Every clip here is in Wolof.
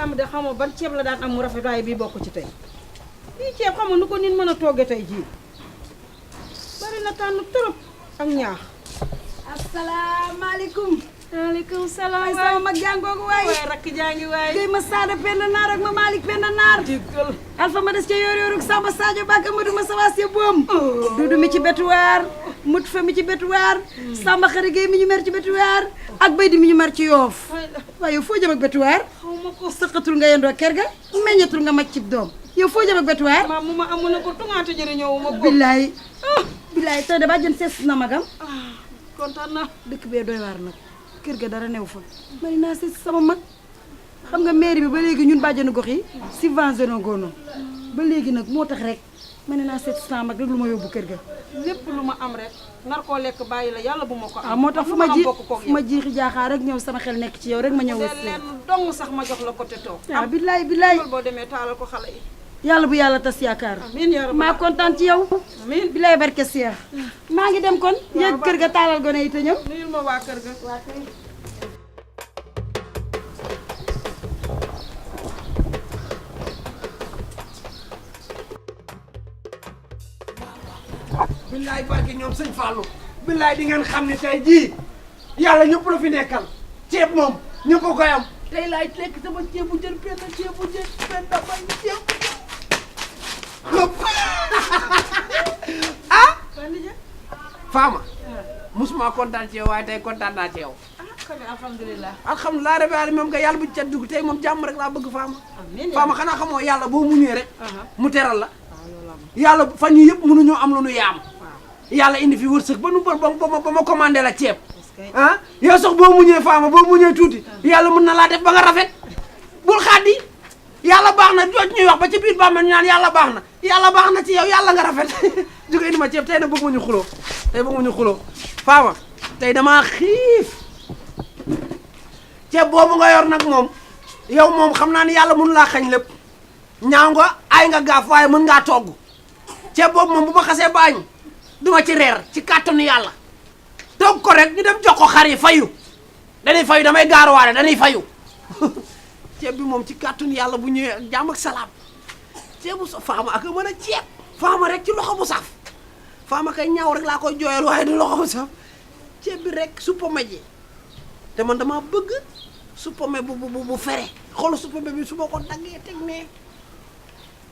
Samb de xamoo ban ceeb la daan am mu rafet waaye bii bokk ci tey bii ceeb xamoo nu ko nit mën a togge tey jii bari na tànn trop ak ñaax. asalaamaaleykum. maaleykum salaam. ay sama mag jàngoogu waay. waaye rakk jàngi waay. Guèye ma Sada Penda Naar ak ma Malick Penda Naar. diggal. Alpha ma des ca yor-yorug Samba Sadio Ba Amadou ma Sawaas ya boom. Dudu mi ci betuwaar. Mut fa mi ci betuwaar. Samba Xari Guèye mi ñu mer ci betuwaar. ak Baydi mi ñu mer ci yoof. waaye yow foo jëm ak betuwaar. xaw ma ko. sëqatul nga yendoo kër ga. meññatul nga màcc ci doom. yow foo jëm ak betuwaar. maam mu ma amoon na ko tuŋaate jëriñoo ma ko. billaay. billaay tey de ba jën sees na magam. kontaan naa. dëkk bee doy waar nag kër ga dara new fa mari naa seet sama mag xam nga mairie bi ba léegi ñun bàjjenu gox yi subventionné goono ba léegi nag moo tax rek ma ne naa seet sama mag rek lu ma yóbbu kër ga lépp lu ma am rek nar koo lekk bàyyi la yàlla bu ma ko am. moo tax fu ma jiixi jaaxaar rek ñëw sama xel nekk ci yow rek ma ñëw leen dong sax ma jox la ko te toog. waaw billaay billaay boo demee taalal ko xale yi. yàlla bu yàlla tas yaakaar amiin yaa rabbal maa kontaan ci yow amiin billaay barke Seex maa ngi dem kon yéeg kër ga taalal gone yi te ñëw nuyul ma waa kër ga. billaay barke ñoom sëñ Fallou billaay di ngeen xam ne tey jii yàlla ñëpp la fi nekkal ceeb moom ñëpp a koy am tey laay lekk sama ceebu jën benn ceebu jën benn dabay ceebu jën ah Fama musuma kontaan ci yow waaye tey kontaan naa ci yow kon alhamdulilah. alhamdulilah rabbil alamin moom nga yàlla bu ci ca dugg tey moom jàmm rek laa bëgg Fama amiin Fama xanaa xamoo yàlla boo muñee rek mu teral la yàlla fan yi yëpp mënuñoo am lu nu yaam yàlla indi fi wërsëg ba nu ba ma commandé la ceeb ah yow sax boo muñee Fama boo muñee tuuti yàlla mën na laa def ba nga rafet bul xaadi yàlla baax na jooj ñuy wax ba ci biir bàmmeel ñu naan yàlla baax na ci yow yàlla nga rafet jóge indi ma ceeb tey na bëgg ma ñu xuloo Fama tey damaa xiif ceeb boobu nga yor nag moom yow moom xam naa ni yàlla mënu laa xañ lépp ñaaw nga ay nga gaaf waaye mën ngaa togg ceeb boobu moom bu ma xasee baañ duma ci reer ci kàttanu yàlla togg ko rek ñu dem jox ko xar yi fayu dañuy fayu damay gaaruwaale dañuy fayu ceeb bi moom ci kàttanu yàlla bu ñëwee ak jàmm ak salaam ceebu sa Fama ak mën a ceeb Fama rek ci loxo bu saf Fama kay ñaaw rek laa koy jooyal waaye du loxo bu saf ceeb bi rek suppome ji te man dama bëgg suppome bu fere xoolu suppome bi su ma ko daggee teg nee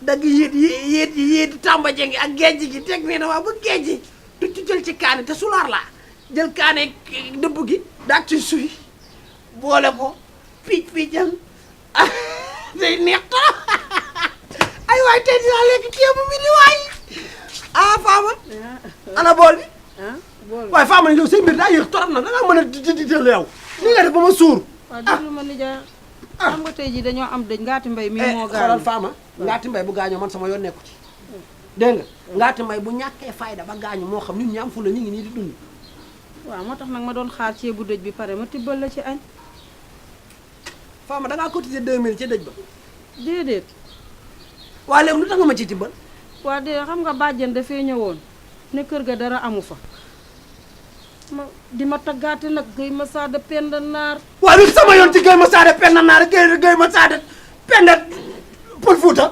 dagg yéet tàmba jengi ak géej gi teg nee na waa ba géej gi du ci jël ci kaani te sulaar laa jël kaane dëbb gi daag ci suy boole ko piic-piican day neex trop ay waay tey dinaa lekk ceebu bi ni waay Fama ana bool bi waaye Fama yow say mbir daa yéex torop na da nga mën a di yow ni nga def ba ma suur waaw déglu ma nijaay xam nga tey jii dañoo am dëj ngaati mbay mi moo gaañu xoolal Fama ngaati mbay bu gaañoo man sama yoon nekku ci dégg nga ngaati mbay bu ñàkkee fayda ba gaañu moo xam ñun ñi am fu la ñu ngi nii di dund waaw moo tax nag ma doon xaar ceebu dëj bi pare ma tibbal la ci añ Fama da ngaa cotiser 2000 ca dëj ba déedéet waa léegi lu tax nga ma ci tibbal waa déedéet xam nga bàjjen dafee ñëwoon ne kër ga dara amu fa ma di ma taggaate nag Guèye ma Sada Penda Naar waa lu sama yoon ci Guèye ma Sada Penda Naar Guèye ma Sada Penda Pël Fuuta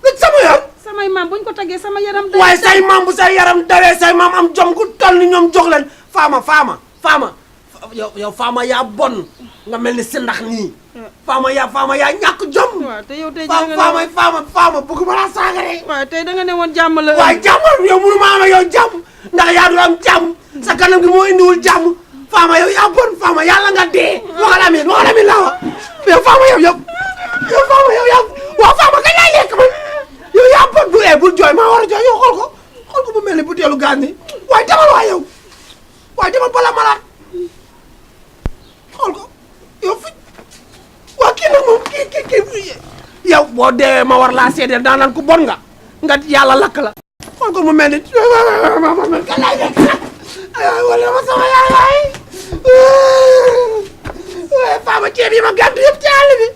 lu sama yoon samay maam buñ ko taggee sama yaram waaye say maam bu say yaram dawee say maam am jom ku toll ni ñoom jox leen Fama yow Fama yaa bon nga mel ni si ndax nii Fama yaa ñàkk jom waaw te yow tey Fama bëgguma laa saagare waaw tey da nga ne woon jàmm la waaye jàmm yow mënu ma am yow jàmm ndax yaa du am jàmm sa kanam gi moo indiwul jàmm Fama yow yaa bon Fama yàlla nga dee waxal amiin laa wax yow Fama yow Fama yow yaa waaw Fama kañ laay lekk man yow yaa bon bul jooy maa war a jooy yow xool ko bu mel ni butéelu gaz ni waaye demal bala malaat xool ko yow fi waa kii nag moom kii yow boo deewee ma war laa seedeel daan naan ku bon nga yàlla lakk la xool ko mu mel ni kan laay lekk wala ma sama yaay waaye Fama ceeb yi ma gàddu yëpp ci àll bi